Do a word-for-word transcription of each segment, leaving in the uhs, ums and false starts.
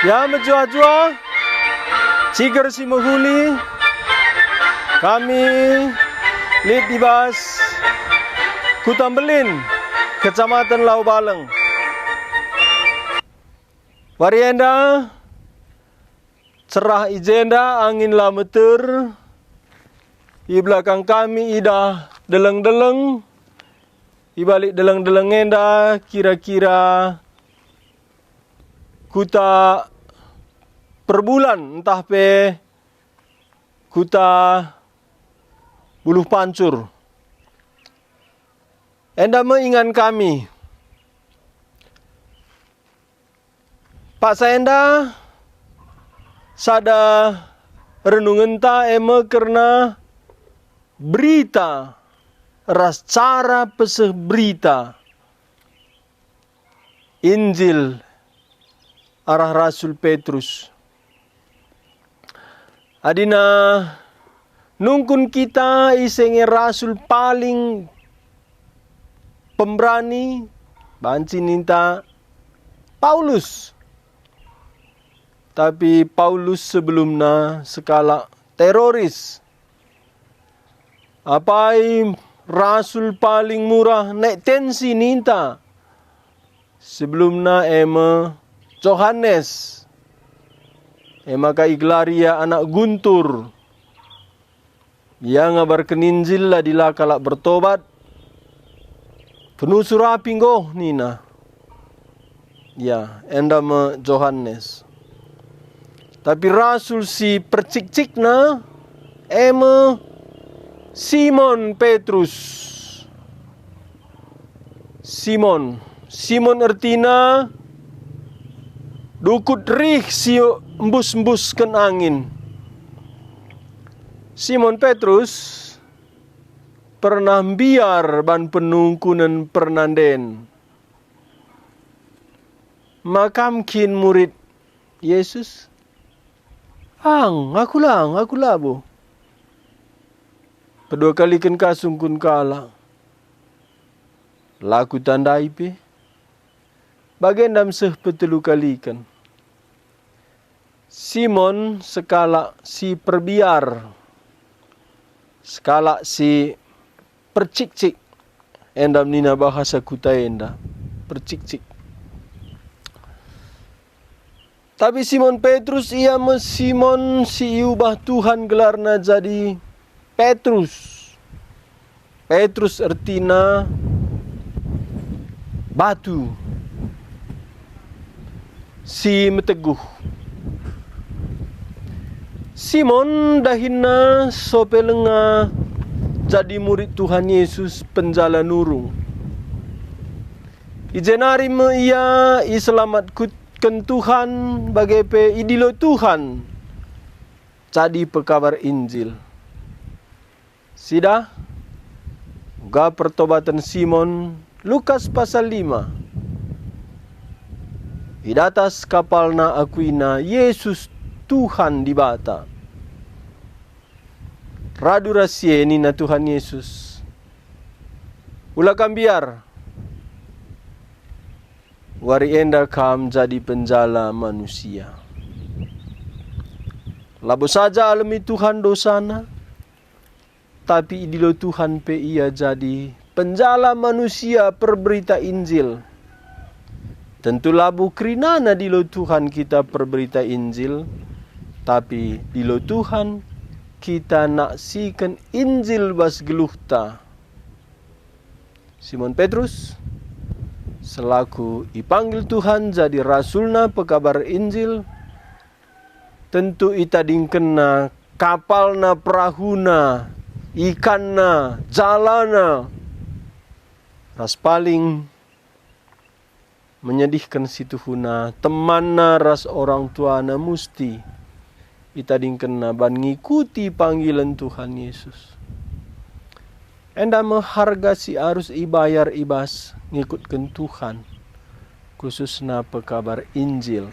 Ya, mejuah-juah, ciger si mehuli, kami lit i bas Kuta Mbelin, Kecamatan Lau Baleng. Wari enda, cerah i jenda, angin la meter, i belakang kami idah deleng-deleng, i balik deleng-deleng enda kira-kira kuta Perbulan ntah pe kuta Buluh Pancur. Enda me ingan kami. Paksa enda sada renungenta e me kerna berita ras cara peseh berita Injil arah Rasul Petrus. Adina nungkun kita ise nge rasul paling pemberani, banci ninta Paulus. Tapi Paulus sebelumna sekalak teroris. Apai rasul paling murah naik tensi ninta? Sebelumna e me Johanes. E maka igelari ia anak guntur. Ia ngabarken Injil adi la kalak bertobat. Penusur api enggo nina. Ya, enda me Johanes. Tapi rasul si percikcikna e me Simon Petrus. Simon. Simon ertina dukut rih si embus-embusken angin. Simon Petrus pernah mbiar ban penungkunen pernanden. Ma kam kin murid Yesus? Ang, aku lang, aku labo. Pedua kaliken ka sungkun kalak. La kutandai pe. Bagenda meseh petelu kaliken. Simon sekalak si perbiar, sekalak si percikcik, enda nina bahasa kuta enda, percikcik. Tapi Simon Petrus, ia me Simon si iubah Tuhan gelarna jadi Petrus. Petrus ertina batu si meteguh. Simon dahinna sope lenga jadi murid Tuhan Yesus penjala nurung. I jenari me ia iselamatken Tuhan, bage pe idilo Tuhan jadi pekabar Injil. Sidah, uga pertobaten Simon, Lukas pasal lima. I datas kapalna akuina Yesus Tuhan Dibata. Radu ras si e nina Tuhan Yesus, "Ula kam mbiar. Wari enda kam jadi penjala manusia." Labo saja alemi Tuhan dosana, tapi idilo Tuhan pe ia jadi penjala manusia perberita Injil. Tentu labo kerinana dilo Tuhan kita perberita Injil, tapi dilo Tuhan kita naksiken Injil bas geluhta. Simon Petrus, selaku ipanggil Tuhan jadi rasulna pekabar Injil, tentu itadingkenna kapalna, perahuna, ikanna, jalana, ras paling menyedihken situhuna, temanna ras orang tuana musti itadingkenna ban ngikuti panggilen Tuhan Yesus. Enda me harga si arus ibayar i bas ngikutken Tuhan, khususna pekabar Injil.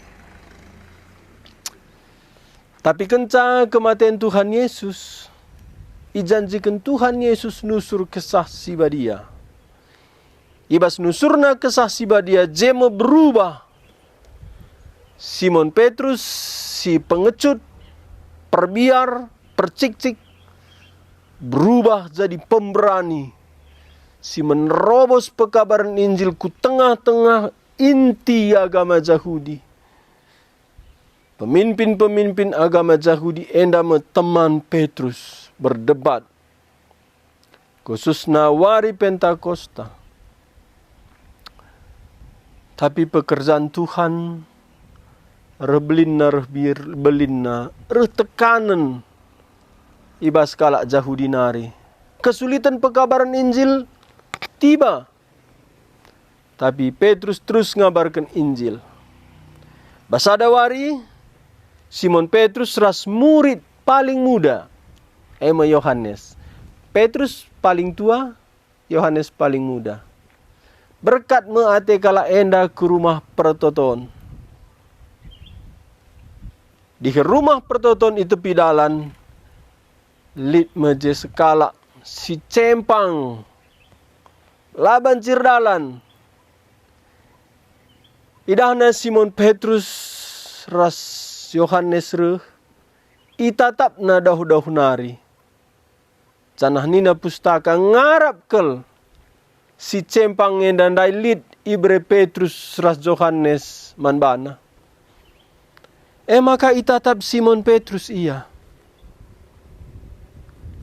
Tapi kenca kematen Tuhan Yesus, ijanjiken Tuhan Yesus nusur Kesah Si Badia. I bas nusurna Kesah Si Badia, je me berubah Simon Petrus si pengecut, perbiar, percikcik, berubah jadi pemberani si menerobos pekabaren Injil ku tengah-tengah inti agama Jahudi. Pemimpin-pemimpin agama Jahudi enda me teman Petrus berdebat, khususna wari Pentakosta. Tapi pekerjaan Tuhan reh belinna, reh bir-, belinna, reh tekanen i bas kalak Jahudi nari. Kesulitan pekabaren Injil tiba. Tapi Petrus terus ngabarken Injil. Bas sada wari, Simon Petrus ras murid paling muda, e me Yohanes. Petrus paling tua, Yohanes paling muda. Berkat me ate kalak enda ku Rumah Pertoton. Di Rumah Pertoton i tepi dalan, lit me je sekalak si cempang, la banci erdalan. Idahna Simon Petrus ras Yohanes reh, itatapna dauh-dauh nari. Janah nina Pustaka, ngarap kal si cempang enda ndai lit ibere Petrus ras Johanes man bana. E maka itatap Simon Petrus ia.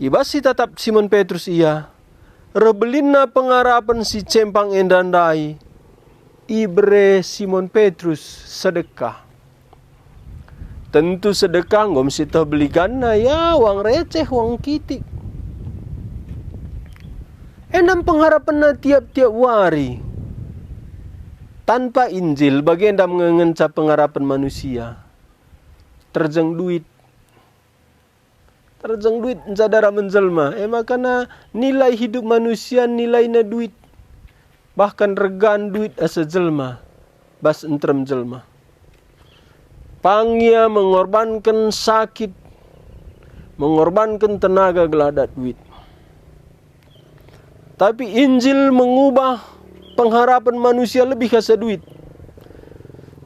I bas itatap Simon Petrus ia, reh belinna pengarapen si cempang enda ndai, ibere Simon Petrus sedekah. Tentu sedekah enggo me sieteh beliganna, ya, uang receh, uang kitik. Enda me pengharapenna tiap-tiap wari. Tanpa Injil, bagenda me nge ngenca pengarapen manusia. Terjeng duit. Terjeng duit nca dara menjelma, e makana nilai hidup manusia nilaina duit, bahkan regan duit asa jelma bas nterem jelma. Pang ia mengorbanken sakit, mengorbanken tenaga gelah dat duit. Tapi Injil mengubah pengharapen manusia lebih asa duit.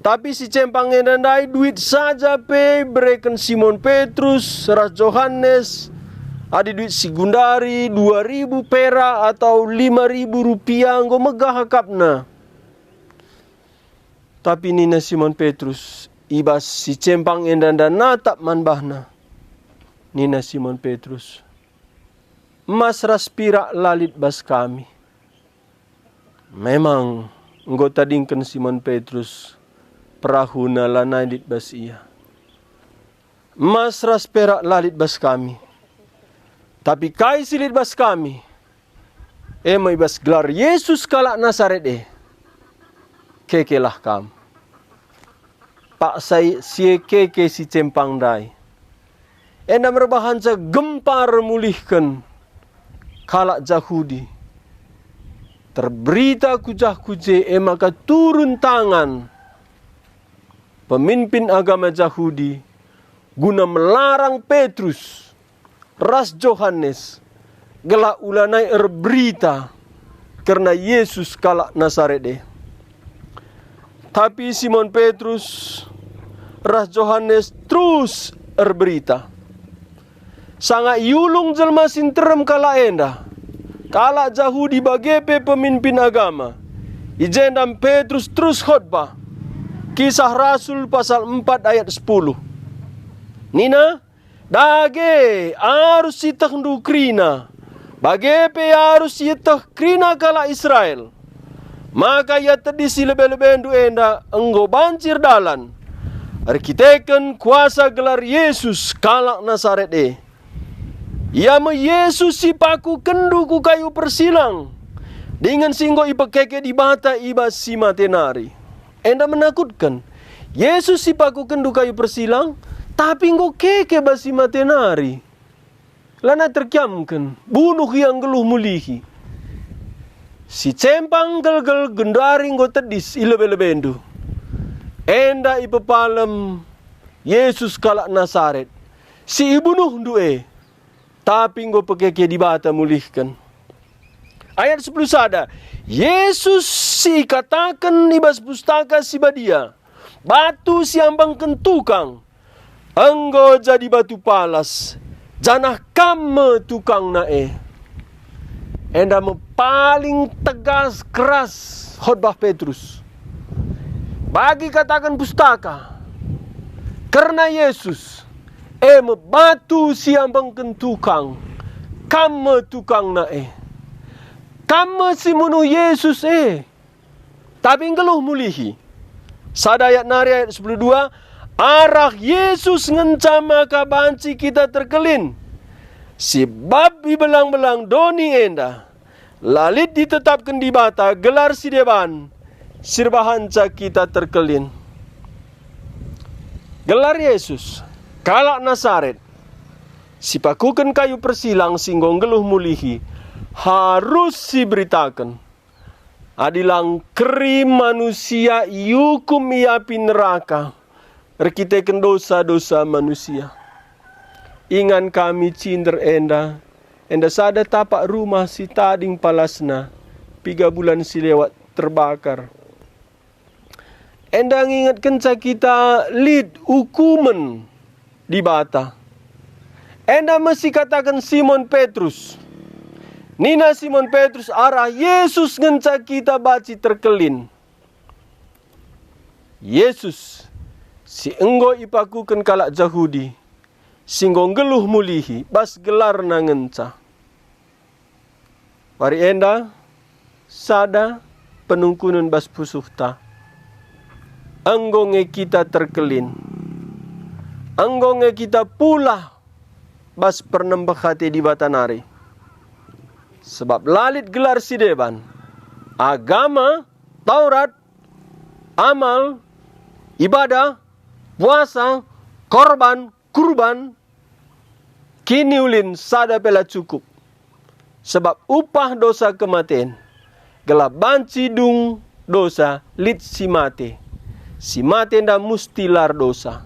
Tapi si cempang enda ndai duit saja pe ibereken Simon Petrus ras Johanes, adi duit si gundari dua ribu perak atau lima ribu rupiah enggo megah akapna. Tapi nina Simon Petrus, i bas si cempang enda natap man bahna. Nina Simon Petrus, "Emas ras pirak la lit bas kami." Memang enggo tadingken Simon Petrus, perahuna lanai lit bas ia. "Emas ras perak la lit bas kami, tapi kai si lit bas kami, e me i bas gelar Yesus kalak Nasaret e, kekelah kam." Paksa si e keke si cempang ndai. Enda me erbahanca gempar mulihken kalak Jahudi. Terberita ku jah ku je, e maka turun tangan pemimpin agama Jahudi guna melarang Petrus ras Johanes gelah ulanai erberita kerna Yesus kalak Nasaret e. Tapi Simon Petrus ras Johanes terus erberita. Sanga iulung jelma si nterem kalak enda, kalak Jahudi bage pe pemimpin agama, i jenda Petrus terus khotbah. Kisah Rasul pasal empat ayat sepuluh. Nina, "Dage arus ietehndu kerina, bage pe arus ieteh kerina kalak Israel. Maka ia tedis i lebe-lebendu enda enggo banci erdalan, erkiteken kuasa gelar Yesus kalak Nasaret e. Ia me Yesus si pakukenndu ku kayu persilang, dingen si enggo ipekeke Dibata i bas si mate nari." Enda menakutken. Yesus si pakukenndu kayu persilang, tapi enggo keke bas si mate nari. Lanai terkiamken, bunuh ia nggeluh mulihi. Si cempang gelgel gundari enggo tedis i lebe-lebendu. Enda ipepalem Yesus kalak Nasaret, si ibunuhndu e, tapi enggo pekeke Dibata mulihken. Ayat sepuluh sada, Yesus si ikataken i bas Pustaka Si Badia, Batu si ambangken tukang enggo jadi batu palas, janah kam me tukangna e. Enda me paling tegas keras khotbah Petrus. Bagi kataken Pustaka kerna Jesus, e me batu si ambangken tukang, kam me tukangna e. Kam me si munuh Jesus e, tapi nggeluh mulihi. Sada ayat nari, ayat sepuluh dua, arah Jesus ngenca maka banci kita terkelin. Sebab i belang-belang doni enda, la lit ditetapken Dibata gelar si deban, si erbahanca kita terkelin. Gelar Jesus, kalak Nasaret, si pakuken kayu persilang si enggo nggeluh mulihi, arus siberitaken. Adi lang keri manusia iukum i api neraka erkiteken dosa-dosa manusia. Ingan kami cinder enda, enda sada tapak rumah si tading palasna, piga bulan si lewat terbakar. Enda ngingetkenca kita lit ukumen Dibata. Enda me si kataken Simon Petrus. Nina Simon Petrus, "Arah Jesus ngenca kita banci terkelin." Jesus si enggo ipakuken kalak Jahudi, si enggo nggeluh mulihi bas gelarna ngenca. Wari enda, sada penungkunen bas pusuhta. Enggo nge kita terkelin. Enggo nge kita pulah bas pernembeh ate Dibata nari. Sebab la lit gelar si deban, agama, Taurat, amal, ibadah, puasa, korban, kurban, kiniulin sada pe la cukup. Sebab upah dosa kematen, gelah banci dung dosa lit si mate. Si mate enda musti la erdosa.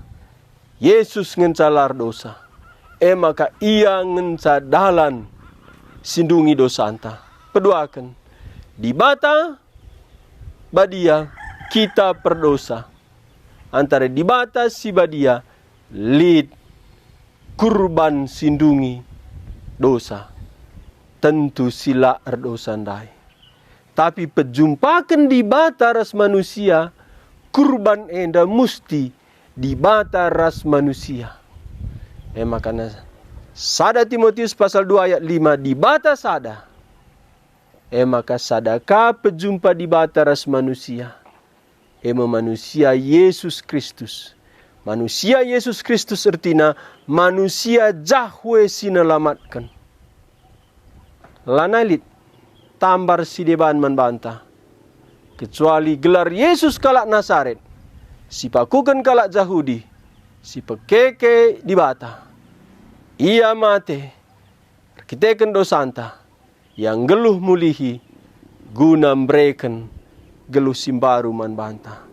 Jesus ngenca la erdosa. E maka Ia ngenca dalan si ndungi dosanta. Peduaken, Dibata badia, kita perdosa. Antara Dibata si badia lit kurban si ndungi dosa. Tentu si la erdosa ndai. Tapi pejumpaken Dibata ras manusia, kurban enda musti Dibata ras manusia. E maka sada Timotius pasal dua ayat lima, Dibata sada. E maka sada ka pejumpa Dibata ras manusia, e me manusia Jesus Kristus. Manusia Jesus Kristus ertina manusia Jahwe si nelamatken. Lanai lit tambar si deban man banta, kecuali gelar Jesus kalak Nasaret, si pakuken kalak Jahudi, si pekeke Dibata. Ia mate erkiteken dosanta, Ia nggeluh mulihi guna mbereken geluh si mbaru man banta.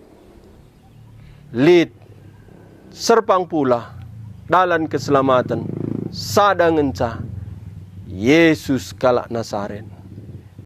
Lit, serpang pula dalan keselamaten, sada ngenca, Jesus kalak Nasaret.